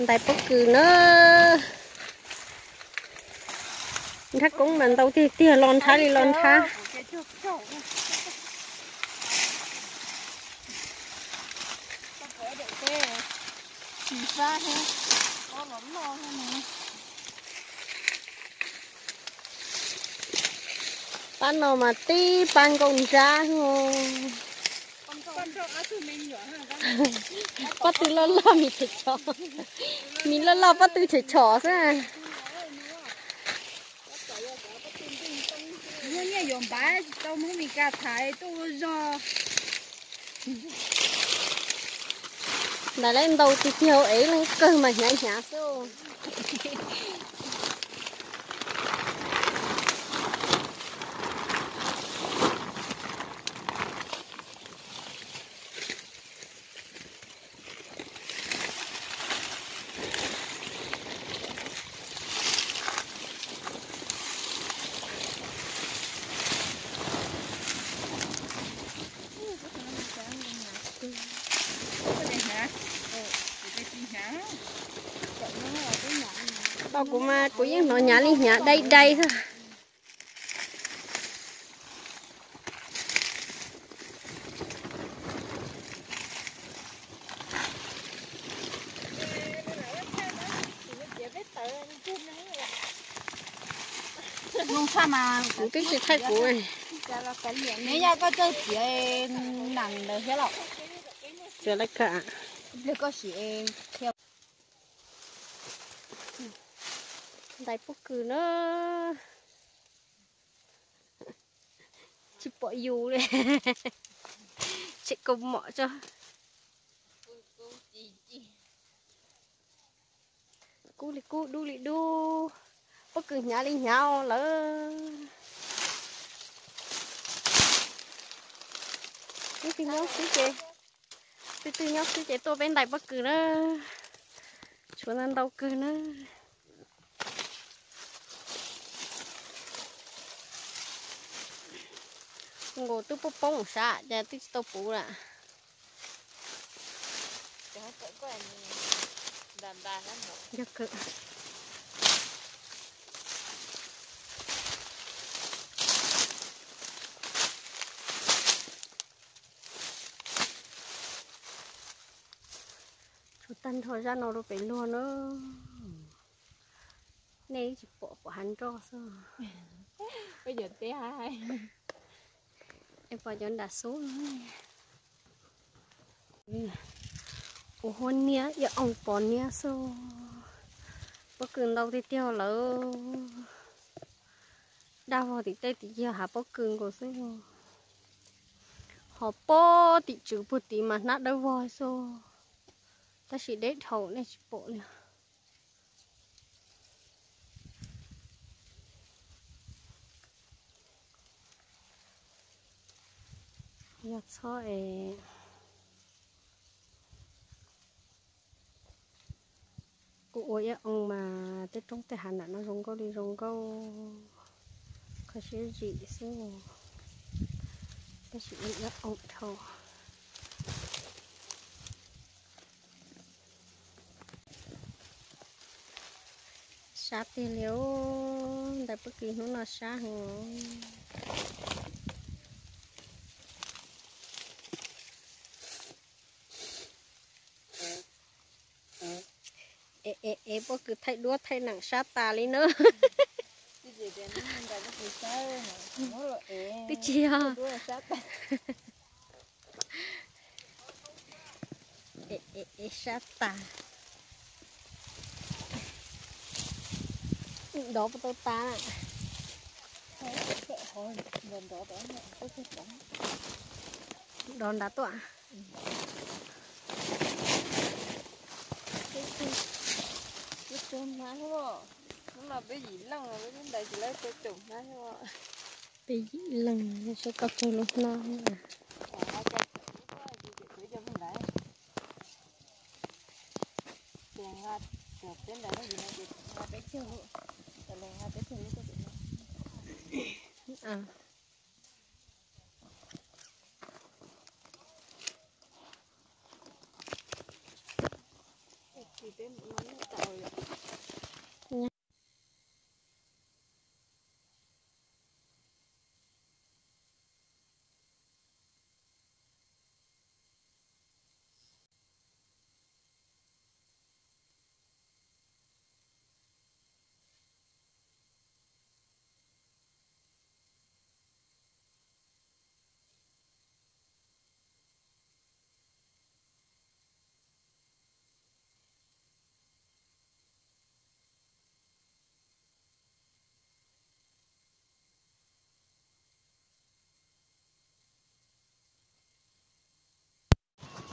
Ntais pob kws na. Nrhab koob mas ntau tiag tiag, los nrhab li los nrhab. Pab no mas tib pab nkauj nrab. Pob tw loj loj mis them chov, mis loj loj pob tw them chov xwb. Nyiaj yuav npab tsis tau Hmoob Mes Kas thaiv tuaj ua zog. Ntais lawv ntau tiag tiag, ev leej kawg mas hnyav hnyav xwb. Tau kuv mas kuv yeej hnov hnyav li hnyav dai dai xwb. Kuv twb tsis thaij kuv. Nws yog koj coj txiav nees ntawd thiab los? Txiav lawv kawg. Pliag koj sim. Ntais pob kws na. Tsis pom yus li. Tseem kaus mom tso. Kub li kub, dub li dub. Pob kws hnyav li hnyav lawm. Leej twg nyob xwb ces, leej twg nyob xwb ces tuaj peb ntais pob kws na. Tshuav ntau ntau kawg na. Nkaus twb poob poob sab ces twb tsis tau puv lawm. Yog kawg. Tshuav tag nrho zaj no rau pem luag na. Nej tsis pom, pom hav nroj xwb. Es pom cov nram xub. Ua huab niab, ib oo pos niab xwb. Pob kws ntau tiag tiag lawm. Daj vog tim tej tim yog hav pob kws nkaus xwb. Ho pob tim tswv puag tid mas hnab dawb vog xwb, tab sis deb dhau nej tsis pom li. Yog txhob es kuv ua ib oo mas tej roob tej hav nram no zoo nkauj li zoo nkauj, kho siab zim xwb, tab sis ua ib oo dhau. Sab tiag li os, ntais pob kws hnub no sab heev. Es, es, es pob kws thaij duab thaij neem sab tas li na. Twb tsis yog. Es, es, es sab tas. Dov puas tau tas? Dov nrad tuaj. Peb yim leej, saib koj tsaug lub hnab.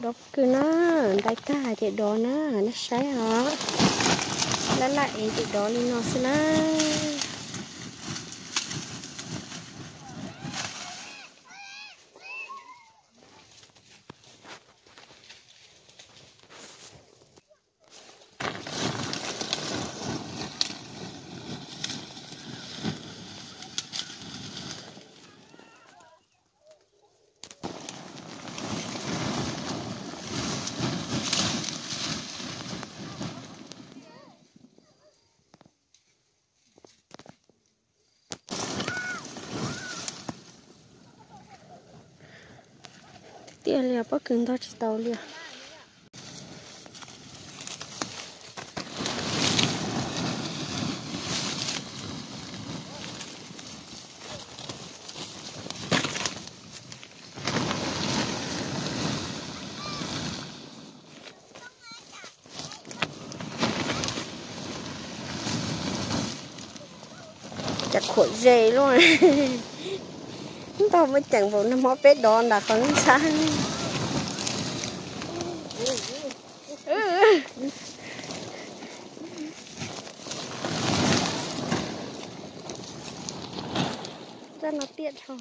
Dov pob kws na, ntais tag ces dov na, nej saib os. Laj laj es ces dov li no xwb na. Tiag tiag li os, pob kws ntog tsis tau li os. Cas khuam ze luaj. Ntog muaj ceem npaum no, mob peb dov nram qhov ntxhab. Zaj no tiaj dhau.